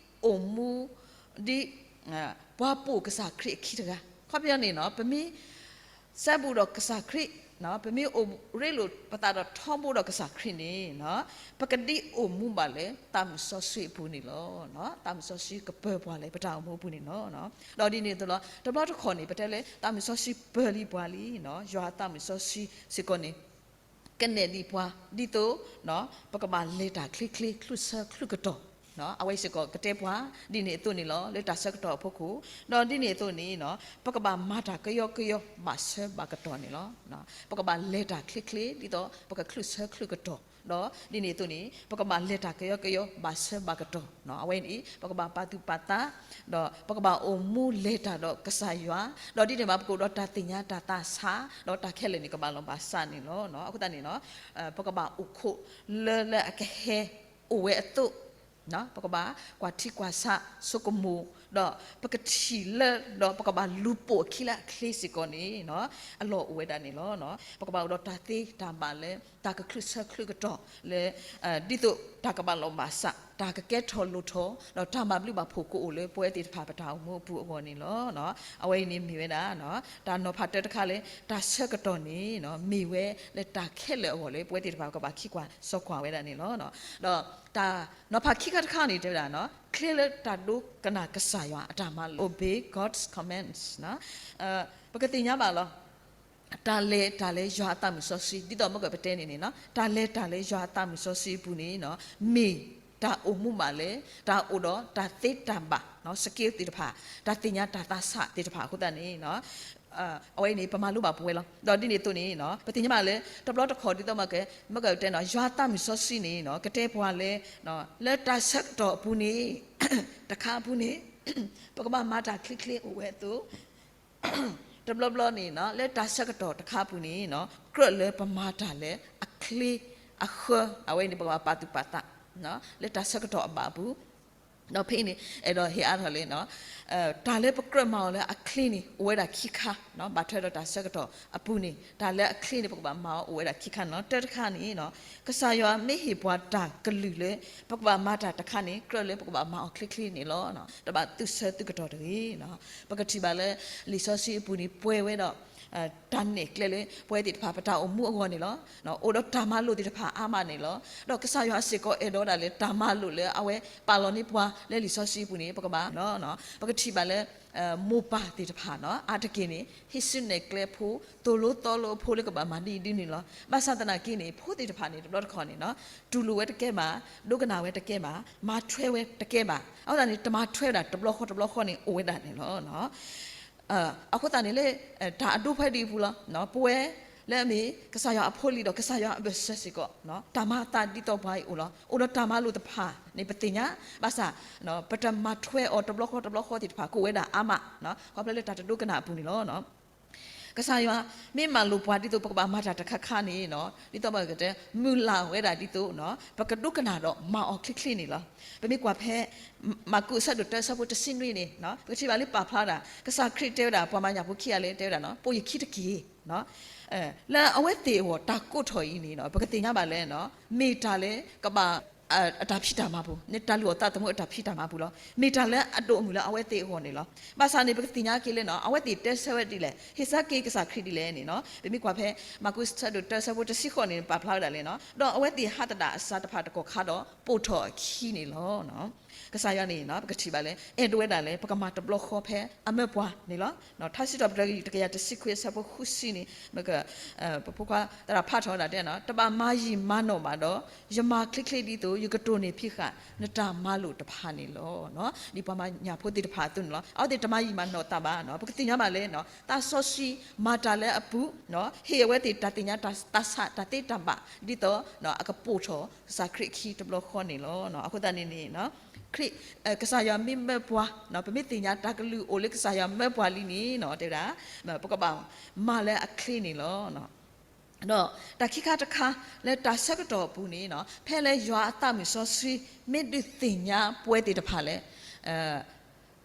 အိၣ်မူ ဒ် ပှၤပိာ်ကစၢ်ခရံာ်အခံတဂၤ အခီပညီန့ၣ် ပမ့ၢ် စဲဘူးဒီးကစၢ်ခရံာ်, ပမ့ၢ်အိၣ်ရ့လိာ်ပသးဒီးထီဘိဒီးကစၢ်ခရံာ်န့ၣ်, ပကဒုးအိၣ်မူဘၣ်လၢသးမုၣ်စီဆှံအပူၤန့ၣ်လီၤ. သးမုၣ်စီဆှံကပၢၤပှၤလၢပတၢ်အိၣ်မူအပူၤန့ၣ်လီၤ. ဒီးဒ်န့ၣ်အသိးလီၤ, တဘျီတခီၣ်န့ၣ် ပတဲလၢသးမုၣ်စီဆှံပၢၤလံပှၤလံ, ယွၤအသးမုၣ်စီဆှံစ့ၢ်ကီးန့ၣ် ကနဲၣ်လံပှၤ ဒ်သိး ပကဘၣ်လဲၤတၢ်ချ့ချ့ ချုးဆၢချုးကတီၢ်, အဝဲစ့ၢ်ကီးကတဲပှၤ ဒ်န့ၣ်အသိးန့ၣ်လီၤ လၢတၢ်ဆၢကတီၢ်အဖီခိၣ်, ဒီးဒ်န့ၣ်အသိးန့ၣ် ပကဘၣ်မၤတၢ်ကယီကယီ ဘၣ်ဆၢဘၣ်ကတီၢ်န့ၣ်လီၤ. ပကဘၣ်လဲၤတၢ်ချ့ချ့ ဒ်သိးပကချုးဆၢချုးကတီၢ်, ဒီးဒ်န့ၣ်အသိးန့ၣ် ပကဘၣ်လဲၤတၢ်ကယီကယီ ဘၣ်ဆၢဘၣ်ကတီၢ်, အဝဲန့ၣ် ပကဘၣ်ပာ်သူၣ်ပာ်သး ဒီးပကဘၣ်အိၣ်မူလဲၤတၢ်ဒီးကစၢ်ယွၤ, ဒီးဒ်န့ၣ်ဘၣ် ပကအိၣ်ဒီးတၢ်သ့ၣ်ညါတၢ်သးဆး, ဒီးတၢ်ခဲလၢာ်န့ၣ် ကဘၣ်လီၤဘၣ်စးန့ၣ်လီၤ. အဃိသတးန့ၣ် ပကဘၣ်အိၣ်ခိးလၢလၢအကဟဲအိၣ်ဝဲအသိး, ပကဘၣ်ကွၢ်ထံကွၢ်ဆး ဆိကမိၣ်, ဒီးပကထံၣ်လၢ ဒီးပကဘၣ်လူၤပိာ်အခံလၢအချ့စ့ၢ်ကီးန့ၣ် အလီၢ်အိၣ်ဝဲဒၣ်န့ၣ်လီၤ. ပကဘၣ်အိၣ်ဒီးတၢ်သ့တၢ်ဘၣ်လၢ တၢ်ကချုးဆၢချုးကတီၢ်လၢ ဒ်သိးတၢ်ကဘၣ်လီၤဘၣ်စး, တၢ်ကကဲထီၣ်လိၣ်ထီၣ်, ဒီးတၢ်မၤဘျုးဘၣ်ဖှိၣ်ကအိၣ်လၢပဝဲသ့ၣ်တဖၣ်ပတၢ်အိၣ်မူအပူၤအဂီၢ်န့ၣ်လီၤ. အဝဲအံၤန့ၣ်မ့ၢ်ဝဲဒၣ် တၢ်နီၤဖးတၢတခါလၢ တၢ်ဆၢကတီၢ်န့ၣ် မ့ၢ်ဝဲလၢတၢ်ခဲလၢာ်အဂီၢ်လၢပဝဲသ့ၣ်တဖၣ်ကဘၣ်ခံကွၢ်စီကွၢ်ဝဲဒၣ်န့ၣ်လီၤ. ဒီးတၢ်နီၤဖးခံခါတခါန့ၣ်တဲဝဲဒၣ် ချ့လၢတၢ်ဒိကနၣ်ကစၢ်ယွၤအတၢ်မၤလိာ် obey God's commands. ပကသ့ၣ်ညါဘၣ်လီၤ တၢ်လဲၤတၢ်လၢယွၤအသးမုၣ်စီဆှံ ဒ်သိးမ့ၢ်ကပတဲန့ၣ်န့ၣ် တၢ်လဲၤတၢ်လၢယွၤအသးမုၣ်စီဆှံအပူၤန့ၣ် မ့ၢ်တၢ်အိၣ်မူဘၣ်လၢ တၢ်အိၣ်ဒီးတၢ်သ့တၢ်ဘၣ် skill သ့ၣ်တဖၣ်, တၢ်သ့ၣ်ညါတၢ်သးဆးသ့ၣ်တဖၣ်အဃိသတးန့ၣ် အဝဲအံၤန့ၣ် ပမၤလိဘၣ်ပဝဲလီၤ. ဒီးဒ်န့ၣ်အသိးန့ၣ် ပသ့ၣ်ညါဘၣ်လၢ တဘျီတခီၣ်ဒ်သိးမ့ၢ်က မ့ၢ်ကပတဲန့ၣ် ယွၤအသးမုၣ်စီဆှံန့ၣ် ကတဲပှၤလၢ လၢတၢ်ဆၢကတီၢ်အပူၤန့ၣ် တခါအပူၤန့ၣ် ပကဘၣ်မၤတၢ်ချ့ချ့အိၣ်ဝဲအသိး တဘျီဘျီန့ၣ် လၢတၢ်ဆၢကတီၢ်တခါအပူၤန့ၣ် ကြၢးလၢပမၤတၢ်လၢအချ့အဃၢ အဝဲန့ၣ် ပကဘၣ်ပာ်သူၣ်ပာ်သး လၢတၢ်ဆၢကတီၢ်အဘၣ်အပူၤ, ဒီးဖဲအံၤန့ၣ် အဲၣ်ဒိးဟ့ၣ်အါထီၣ်လၢ တၢ်လၢပကြၢးမၤအီၤလၢအချ့န့ၣ် အိၣ်ဝဲဒၣ်ခံခါ, ဘၣ်ထွဲဒီးတၢ်ဆၢကတီၢ်အပူၤန့ၣ် တၢ်လၢအချ့န့ၣ် ပကဘၣ်မၤအီၤအိၣ်ဝဲဒၣ်ခံခါန့ၣ်လီၤ. တၢတခါန့ၣ် ကစၢ်ယွၤမ့ၢ်ဟ့ၣ်ပှၤတၢ်ကလုၢ်လၢ ပကဘၣ်မၤတၢ်တခါန့ၣ် ကြၢးလၢပကဘၣ်မၤအီၤချ့ချ့န့ၣ်လီၤ. တဘၣ်သုးဆၢသုးကတီၢ်တဂ့ၤ. ပကထံၣ်ဘၣ်လၢ လံာ်စီဆှံအပူၤန့ၣ် ပှဲၤဝဲဒီး တၢ်နဲၣ်ကျဲလၢ ပဝဲသ့ၣ်တဖၣ်ပတၢ်အိၣ်မူအဂီၢ်န့ၣ်လီၤ. အိၣ်ဒီးတၢ်မၤလိာ်သ့ၣ်တဖၣ်အါမးန့ၣ်လီၤ. ဒီးကစၢ်ယွၤစ့ၢ်ကီးအဲၣ်ဒိးဝဲဒၣ်လၢတၢ်မၤလိာ်လၢအဝဲပာ်လီၤန့ၢ်ပှၤလၢလံာ်စီဆှံအပူၤန့ၣ် ပကဘၣ်လီၤ. ပကထံၣ်ဘၣ်လၢ မိၢ်ပၢ်သ့ၣ်တဖၣ်န့ၣ် အါတက့ၢ်န့ၣ် ဟံးစုနဲၣ်ကျဲဖိ သိၣ်လိသီလိအဖိလၢကဘၣ်မၤဒ်အံၤဒ်န့ၣ်လီၤ. ဘၣ်ဆၣ်သနာ်က့န့ၣ် ဖိသ့ၣ်တဖၣ်န့ၣ် တဘျီတခီၣ်န့ၣ် တူၢ်လိာ်ဝဲတကဲဘၣ်, ဒိကနၣ်ဝဲတကဲဘၣ်, မၤထွဲဝဲတကဲဘၣ်. အဃိသတးန့ၣ် တမၤထွဲဝဲဒၣ်တဘျီဃီတဘျီဃီန့ၣ် အိၣ်ဝဲဒၣ်န့ၣ်လီၤ. အဃိသတးန့ၣ်လၢ တၢ်အဒိဖဲဒ်အံၤအပူၤလီၤ. ပဝဲလၢအမ့ၢ် ကစၢ်ယွၤအဖိလံၤဒီးကစၢ်ယွၤအဘၢၣ်စၢၤစ့ၢ်ကီး တၢ်မၤအသးဒ်သိးပှၤအံၤအိၣ်လီၤ. အိၣ်ဒီးတၢ်မၤလိာ်တဖၣ်န့ၣ် ပသ့ၣ်ညါ, ဘၣ်ဆၣ် ပတမၤထွဲအီၤတဘျီဃီတဘျီဃီသ့ၣ်တဖၣ် ကအိၣ်ဝဲဒၣ်အါမး, ခီဖျိလၢတၢ်တဒိကနၣ်အပူၤန့ၣ်လီၤ. ကစၢ်ယွၤမ့ၢ်မၤလိာ်ပှၤဒ်သိးပကဘၣ်မၤတၢ်တခါခါန့ၣ် ဒ်သိးပကတဲ မုၢ်လၢ်ဝဲဒၣ်ဒ်သိး ပကဒိကနၣ်ဒီးမၤအီၤချ့ချ့န့ၣ်လီၤ. ပမ့ၢ်ကွၢ်ဖဲ မၢ်ကူးအဆၢဒိၣ်တၢအဆၢဖိတဆံနွံန့ၣ် ပကထံၣ်ဘၣ်လၢပာ်ဖျါဒၣ် ကစၢ်ခရံာ်တဲဝဲဒၣ် ပှၤမၤညၣ်ဖိခံဂၤလၢတဲဝဲဒၣ် ပိာ်ယခံတက့ၢ်. လၢအဝဲသ့ၣ်အဂီၢ် တၢ်ကိးထီၣ်အံၤန့ၣ် ပကသ့ၣ်ညါဘၣ်လၢ မ့ၢ်တၢ်လၢကဘၣ် အတၢ်ဖံးတၢ်မၤပူၤ, တၢ်လုၢ်အီၣ်သးသမူအတၢ်ဖံးတၢ်မၤပူၤလီၤ. မ့ၢ်တၢ်လၢအဒိၣ်အမုၢ်လၢအဝဲသ့ၣ်အဂီၢ်န့ၣ်လီၤ. ဘၣ်ဆၣ်န့ၣ် ပကသ့ၣ်ညါက့ၤလၢ အဝဲသ့ၣ်တဲဆၢဝဲဒ်လဲၣ်, ဟ့ၣ်ဆၢက့ၤကစၢ်ခရံာ်ဒ်လဲၣ်န့ၣ် ပမ့ၢ်ကွၢ်ဖဲ မၢ်ကူးအဆၢဒိၣ်တၢအဆၢဖိတဆံဃိးန့ၣ် ပာ်ဖျါဝဲဒၣ်လၢ ဒီးအဝဲသ့ၣ်ဟးသဒၣ်အစၢတဖၣ်တကီၢ်ခါဒီး ပိာ်ထီၣ်အခံန့ၣ်လီၤ. ကစၢ်ယွၤန့ၣ် ပကထံၣ်ဘၣ်လၢ အဲၣ်ဒိးဝဲဒၣ်လၢ ပကမၤတဘျီဃီဖဲအမၢပှၤန့ၣ်လီၤ. ထါစံးထီၣ်ပတြၢၤ တကယၤတဆံခွံအဆၢဖိဃုဆံန့ၣ် ပဖိခွါသရၣ်ဖးထီၣ်ဝဲဒၣ်တဲ တဘၣ်မၤယံာ်မၤနီၢ်ဘၣ်ဒီး ယမၤချ့ချ့ဒ်သိး ယကတိၢ်န့ၢ်ဖံးဃာ် နတၢ်မၤလိာ်တဖၣ်န့ၣ်လီၤ. ဒ်ပှၤမၤညၣ်ဖိသ့ၣ်တဖၣ်အသိးန့ၣ်လီၤ. အဝဲသ့ၣ်တမၤယံာ်မၤနီၢ်သးဘၣ်. ပကသ့ၣ်ညါဘၣ်လၢ သးစီဆှံမၤတၢ်လၢအပူၤ ဟ့ၣ်အဝဲသ့ၣ်တၢ်သ့ၣ်ညါတၢ်သးဆးတၢ်သ့တၢ်ဘၣ် ဒ်သိး အကပိာ်ထီၣ်ကစၢ်ခရံာ်အခံတဘျီဃီန့ၣ်လီၤ. အဃိသတးန့ၣ်န့ၣ် ခရံာ် ကစၢ်ယွၤမ့ၢ်မၢပှၤ ပမ့ၢ်သ့ၣ်ညါတၢ်ကလုၢ်အိၣ်လၢကစၢ်ယွၤမၢပှၤလံန့ၣ် တဲဝဲဒၣ် ပကဘၣ်မၤလၢအချ့န့ၣ်လီၤ. ဒီးတၢ်ခံခါတခါလၢတၢ်ဆၢကတီၢ်အပူၤန့ၣ် ဖဲလၢယွၤအသးမုၣ်စီဆှံ မ့ၢ်ဒုးသ့ၣ်ညါပဝဲသ့ၣ်တဖၣ်လၢ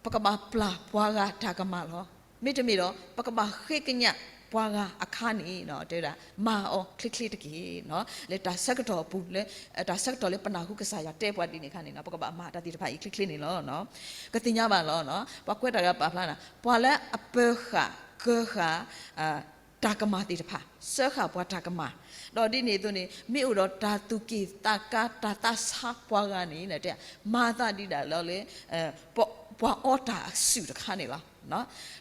ပကဘၣ်ပျၢ်ပှၤဂၤတၢ်ကမၣ်လီၤ. မ့တမ့ၢ်ဒီး ပကဘၣ်ဃ့ကညးပှၤဂၤအခါန့ၣ် တဲဝဲဒၣ် မၤအီၤချ့ချ့တက့ၢ်. လၢတၢ်ဆၢကတီၢ်အပူၤ လၢတၢ်ဆၢကတီၢ်လၢပနၢ်ဟူကစၢ်ယွၤတဲပှၤဒ်န့ၣ်အခါန့ၣ် ပကဘၣ်မၤတၢ်သ့ၣ်တဖၣ်အံၤချ့ချ့န့ၣ်လီၤ. ကသ့ၣ်ညါဘၣ်လီၤ. ပှၤကွဲးတၢ်ဂၤပာ်ဖျါန့ၣ် ပှၤလၢအပၢၤဃာ်ကၢဃာ် တၢ် တၢ်ကမၣ်သ့ၣ်တဖၣ်, စၢဃာ်ပှၤတၢ်ကမၣ်, ဒီးဒ်န့ၣ်အသိးန့ၣ် မ့ၢ်အိၣ်ဒီးတၢ်သူၣ်က့ၣ်သးကါ တၢ်သးဆါပှၤဂၤန့ၣ် တဲ မၤသးဒ်ဒၣ်လၢ ပှၤအီတၢ်အစုၣ်တခါန့ၣ်လီၤ.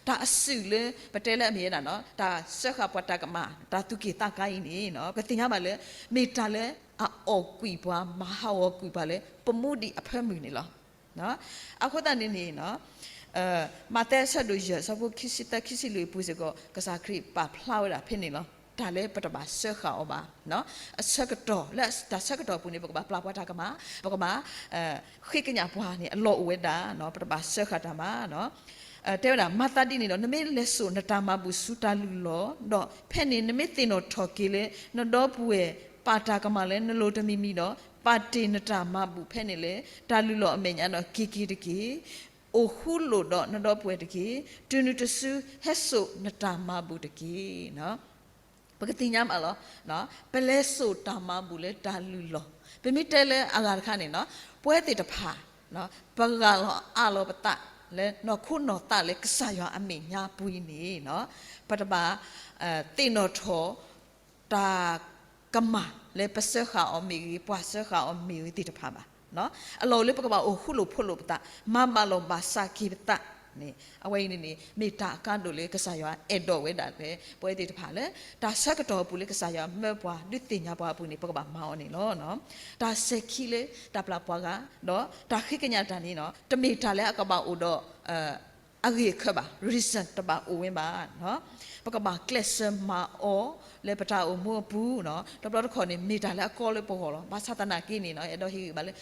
တၢ်အစုၣ်လၢ ပတဲလၢအမ့ၢ်ဝဲဒၣ် တၢ်စၢဃာ်ပှၤတၢ်ကမၣ် တၢ်သူၣ်က့ၣ်သးကါအံၤန့ၣ် ပကသ့ၣ်ညါဘၣ်လၢ မ့ၢ်တၢ်လၢအအီၣ်ကွံာ်ပှၤ မၤဟးဂီၤကွံာ်ပှၤလၢ ပမူဒံးအဖၢမုၢ်န့ၣ်လီၤ. အဃိသတးန့ၣ်န့ၣ် မးသဲအဆၢဒိၣ်ယဲၢ် အဆၢဖိခံဆံသၢ ခံဆံလွံၢ်အပူၤစ့ၢ်ကီး ကစၢ်ခရံာ်ပာ်ဖျါဝဲဒၣ်ဖဲန့ၣ်လီၤ. တၢ်လၢပတဘၣ်စၢဃာ်အီၤဘၣ်. အဆၢကတီၢ်လၢ တၢ်ဆၢကတီၢ်အပူၤန့ၣ် ပကဘၣ်ပျၢ်ပှၤတၢ်ကမၣ်, ပကဘၣ် ဃ့ကညးပှၤန့ၣ် အလီၢ်အိၣ်ဝဲဒၣ်, ပတဘၣ်စၢဃာ်တၢ်ဘၣ်. တဲဝဲဒၣ် မၤသးဒ်န့ၣ်ဒီး နမ့ၢ်လဲၤစိာ်နတၢ်မၤဘူၣ်ဆူတၢ်လုၢ်လီၢ်, ဒီးဖဲန့ၣ်နမ့ၢ်သ့ၣ်နီၣ်ထီၣ်က့ၤလၢ နဒီပုၢ်ဝဲၢ်ပာ်တၢ်ကမၣ်လၢနလိၤတမံၤမံၤဒီး ပာ်တ့ၢ်နတၢ်မၤဘူၣ်ဖဲန့ၣ်လၢ တၢ်လုၢ်လီၢ်အမဲာ်ညါဒီးက့ၤက့ၤတက့ၢ်. အိၣ်ဃူလိာ်ဒီးနဒီပုၢ်ဝဲၢ်တက့ၢ်. တုၤနုၤတစုဟဲစိာ်နတၢ်မၤဘူၣ်တက့ၢ်. ပကသ့ၣ်ညါဘၣ်လီၤ. ပလဲၤစိာ်တၢ်မၤဘူၣ်လၢတၢ်လုၢ်လီၢ်, ပမ့ၢ်တဲလၢအဂၤတခါန့ၣ် ပဝဲသ့ၣ်တဖၣ် ပဂၢ်လီၤအးလီၤပသးလၢ နီၢ်ခိနီၢ်သးလၢကစၢ်ယွၤအမဲာ်ညါပူၤအံၤန့ၣ် ပတဘၣ် သ့ၣ်နီၣ်ထီၣ် တၢ်ကမၣ်လၢပစၢဃာ်အီၤမ့ၢ်ဂ့ၤ, ပှၤစၢဃာ်အီၤမ့ၢ်ဂ့ၤသ့ၣ်တဖၣ်ဘၣ်. အလီၢ်အိၣ်လၢပကဘၣ်အိၣ်ဃူလိာ်ဖိးလိာ်ပသး, မၤဘၣ်လိာ်ဘၣ်စးက့ၤပသးန့ၣ် အဝဲအံၤန့ၣ်န့ၣ် မ့ၢ်တၢ်အကါဒိၣ်လၢကစၢ်ယွၤအဲၣ်ဒိးဝဲဒၣ်လၢ ပဝဲသ့ၣ်တဖၣ်လၢ တၢ်ဆၢကတီၢ်အပူၤလၢကစၢ်ယွၤမၢပှၤ ဒုးသ့ၣ်ညါပှၤအပူၤန့ၣ် ပကဘၣ်မၤအီၤန့ၣ်လီၤ. တၢ်စဲၤခံလၢတၢ်ပျၢ်ပှၤဂၤ ဒီးတၢ်ဃ့ကညးတၢ်န့ၣ် တမ့ၢ်တၢ်လၢအကဘၣ်အိၣ်ဒီး အဂ့ၢ်အခၢဘၣ်, reason တဘၣ်အိၣ်ဝဲဘၣ်. ပကဘၣ်ကျဲးစၢးမၤအီၤလၢပတၢ်အိၣ်မူအပူၤ, တဘျီတခီၣ်န့ၣ် မ့ၢ်တၢ်လၢအကီလၢပဂီၢ်လီၤ. ဘၣ်ဆၣ်သနာ်က့န့ၣ် အဲၣ်ဒိးဟ့ၣ်ဂံၢ်ဘၣ်လၢ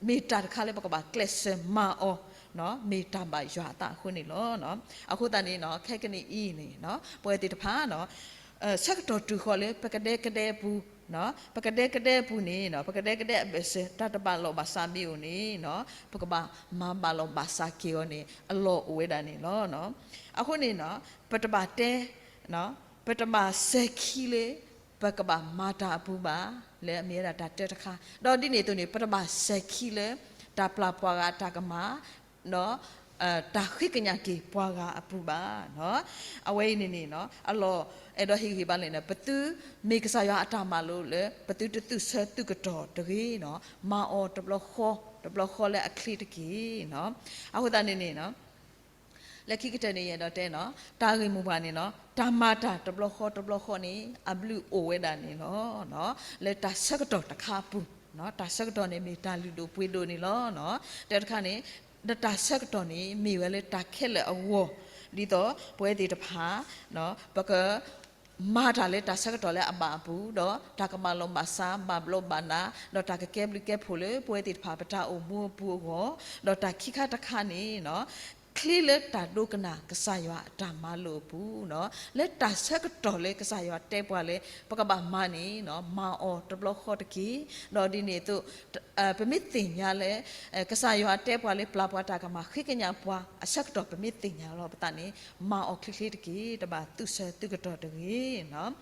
မ့ၢ်တၢ်တခါလၢပကဘၣ်ကျဲးစၢးမၤအီၤ မ့ၢ်တၢ်ဘၣ်ယွၤအသးအဃိန့ၣ်လီၤ. အဃိသတးန့ၣ် ခဲကနံၣ်အံၤန့ၣ် ပဝဲသ့ၣ်တဖၣ် ဆၢကတီၢ်တုၤဃီၤလၢပကဒဲကဒဲအပူၤ, ပကဒဲကဒဲအပူၤန့ၣ် ပကဒဲကဒဲအဘၢၣ်စၢၤ တၢ်တဘၣ်လိာ်ဘၣ်စးမ့ၢ်အိၣ်န့ၣ် ပကဘၣ်မၤဘၣ်လိာ်ဘၣ်စးက့ၤအီၤန့ၣ် အလီၢ်အိၣ်ဝဲဒၣ်န့ၣ်လီၤ. အဃိန့ၣ် ပတဘၣ်တဲ ပတဘၣ်စဲၤခံလၢ ပကဘၣ်မၤတၢ်အပူၤဘၣ်, လၢအမ့ၢ်ဝဲဒၣ်တၢ်တၢတခါ, ဒီးဒ်န့ၣ်အသိးန့ၣ် ပတဘၣ်စဲၤခံလၢ တၢ်ပျၢ်ပှၤဂၤအတၢ်ကမၣ် ဒီး တၢ်ဃ့ကညးက့ၤပှၤဂၤအပူၤဘၣ်. အဝဲအံၤန့ၣ်န့ၣ် အလီၢ်အဲၣ်ဒိးဟ့ၣ်ဂံၢ်ဘၣ်လၢ ပသုမ့ၢ်ကစၢ်ယွၤအတၢ်မၤလိာ်လၢ ပသုတသူၣ်ဆၢသုးကတီၢ်တဂ့ၤ, မၤအီၤတဘျီဃီ တဘျီဃီလၢအချ့တက့ၢ်. အဃိသတးန့ၣ်န့ၣ် လၢခံကတၢၢ်န့ၣ် ယအဲၣ်ဒိးတဲ တၢ်ဂ့ၢ်မိၢ်ပှၢ်န့ၣ် တၢ်မၤတၢ်တဘျီဃီတဘျီဃီန့ၣ် အဘျုးအိၣ်ဝဲဒၣ်န့ၣ်လီၤ. လၢတၢ်ဆၢကတီၢ်တခါအပူၤ, တၢ်ဆၢကတီၢ်န့ၣ်မ့ၢ်တၢ်လုၢ်ဒိၣ်ပှ့ၤဒိၣ်န့ၣ်လီၤ. တၢ်တခါန့ၣ် တၢ်ဆၢကတီၢ်န့ၣ် မ့ၢ်ဝဲလၢတၢ်ခဲလၢာ်အဂီၢ်, ဒ်သိးပဝဲသ့ၣ်တဖၣ် ပက မၤတၢ်လၢတၢ်ဆၢကတီၢ်လၢအဘၣ်အပူၤ, ဒီးတၢ်ကမၤလိာ်ဘၣ်စး ဘၣ်ဘျီးဘၣ်ဒါ, ဒီးတၢ်ကကဲဘျုးကဲဖှိၣ်လၢပဝဲသ့ၣ်တဖၣ်ပတၢ်အိၣ်မူအပူၤအဂီၢ်, ဒီးတၢ်ခံခါတခါန့ၣ် ချ့လၢတၢ်ဒိကနၣ်ကစၢ်ယွၤအတၢ်မၤလိာ်အပူၤ, လၢတၢ်ဆၢကတီၢ်လၢကစၢ်ယွၤတဲပှၤလၢ ပကဘၣ်မၤန့ၣ် မၤအီၤတဘျီဃီတက့ၢ်. ဒီးဒ်န့ၣ်အသိး ပမ့ၢ်သ့ၣ်ညါလၢ ကစၢ်ယွၤတဲပှၤလၢပျၢ်ပှၤတၢ်ကမၣ် ဃ့ကညးပှၤအဆၢကတီၢ် ပမ့ၢ်သ့ၣ်ညါလီၤပသးန့ၣ် မၤအီၤချ့ချ့တက့ၢ်, တဘၣ်သူၣ်ဆၢသုးကတီၢ်တဂ့ၤ.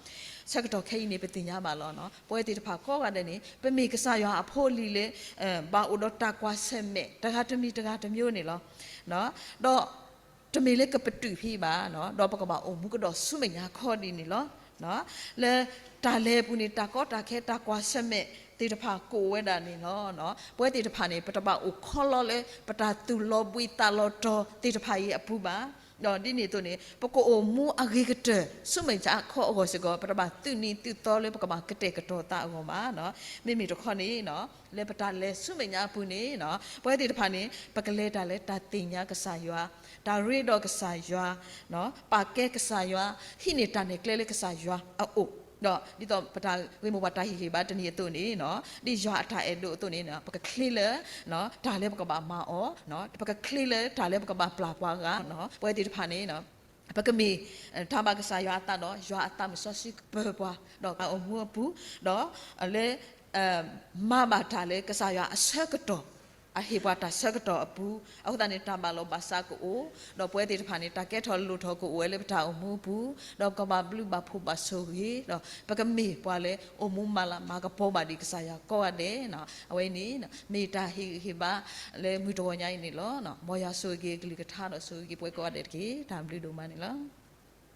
ဆၢကတီၢ်ခဲအံၤန့ၣ် ပသ့ၣ်ညါဘၣ်လီၤ. ပဝဲသ့ၣ်တဖၣ်ကိးဂၤဒဲးန့ၣ် ပမ့ၢ်ကစၢ်ယွၤအဖိအလံၤလၢ ဘၣ်အိၣ်ဒီးတၢ်ကွၢ်ဆၢၣ်မဲာ် တဂၤတမံၤတဂၤတမျိုးန့ၣ်လီၤ. ဒီး တမ့ၢ်လၢကပတုာ်ဖဲဘၣ်, ဒီးပကဘၣ်အိၣ်မူကဒီးဆူမဲာ်ညါခီဒ်န့ၣ်လီၤ. လၢတၢ်လဲၤအပူၤန့ၣ် တၢ်ကီတၢ်ခဲ တၢ်ကွၢ်ဆၢၣ်မဲာ်သ့ၣ်တဖၣ်ကအိၣ်ဝဲဒၣ်န့ၣ်လီၤ. ပဝဲသ့ၣ်တဖၣ်န့ၣ် ပတဘၣ်အိၣ်ခီလီလၢ ပတၢ်သူၣ်လီၤဘှံးသးလီၤတီၤသ့ၣ်တဖၣ်အံၤအပူၤဘၣ်. ဒီးဒ်န့ၣ်အသိးန့ၣ် ပကအိၣ်မူအဂ့ၤကတၢၢ် ဆူမဲာ်ညါခီအဂီၢ်စ့ၢ်ကီး ပတဘၣ်သူၣ်နံၤသူၣ်သီလၢပကဘၣ်ကတဲာ်ကတီၤသးအဂီၢ်ဘၣ်. မ့မ့ၢ်တခီန့ၣ် လၢပတၢ်လဲၤဆူမဲာ်ညါအပူၤန့ၣ် ပဝဲသ့ၣ်တဖၣ်န့ၣ် ပကလဲၤတၢ်လၢတၢ်သ့ၣ်ညါကစၢ်ယွၤ, တၢ်ရ့ဒီးကစၢ်ယွၤ, ပာ်ကဲကစၢ်ယွၤ, ဟံးန့ၢ်တၢ်နဲၣ်ကျဲလၢကစၢ်ယွၤအအိၣ်, ဒီးဒ်သိးပတၢ်ဂ့ၢ်မိၢ်ပှၢ်တၢ်ဟ့ၣ်ဂံၢ်ဘါတနံၤအသိးန့ၣ် ဒ်ယွၤအတၢ်အဲၣ်ဒိးအသိးန့ၣ် ပကချ့လၢ တၢ်လၢပကဘၣ်မၤအီၤ, ပကချ့လၢတၢ်လၢပကဘၣ်ပျၢ်ပှၤဂၤ, ပဝဲသ့ၣ်တဖၣ်န့ၣ် ပကမ့ၢ် တၢ်ဘၣ်ကစၢ်ယွၤအသးဒီး ယွၤအသးမုၢ်စီဆှံကပၢၤပှၤ ဒီးအအိၣ်မူအပူၤ, ဒီးလၢ မၤဘၣ်တၢ်လၢကစၢ်ယွၤအဆၢကတီၢ်, အဟ့ၣ်ပှၤတၢ်ဆၢကတီၢ်အပူၤ, အဃိသတးန့ၣ် တၢ်ဘၣ်လိာ်ဘၣ်စးကအိၣ်, ဒီးပဝဲသ့ၣ်တဖၣ်န့ၣ် တၢ်ကဲထီၣ်လိၣ်ထီၣ်ကအိၣ်ဝဲလၢပတၢ်အိၣ်မူအပူၤ, ဒီးပကဘၣ်ဘျုးဘၣ်ဖှိၣ်ဘၣ်ဆိၣ်ဂ့ၤ, ဒီးပကမ့ၢ်ပှၤလၢအိၣ်မူမၤလၤမၤကပီၤဘၣ်ဒံးကစၢ်ယွၤကိးဂၤဒဲး, အဝဲန့ၣ် မ့ၢ်တၢ်ဟ့ၣ်ဂံၢ်ဟ့ၣ်ဘါလၢမုၢ်တဂီၤညါအံၤန့ၣ်လီၤ. မ်ယွၤဆိၣ်ဂ့ၤက့ၤအကလုၢ်ကထါဒီးဆိၣ်ဂ့ၤက့ၤပဝဲကိးဂၤဒဲးတက့ၢ်. တၢ်ဘျုးဒိၣ်မးန့ၣ်လီၤ.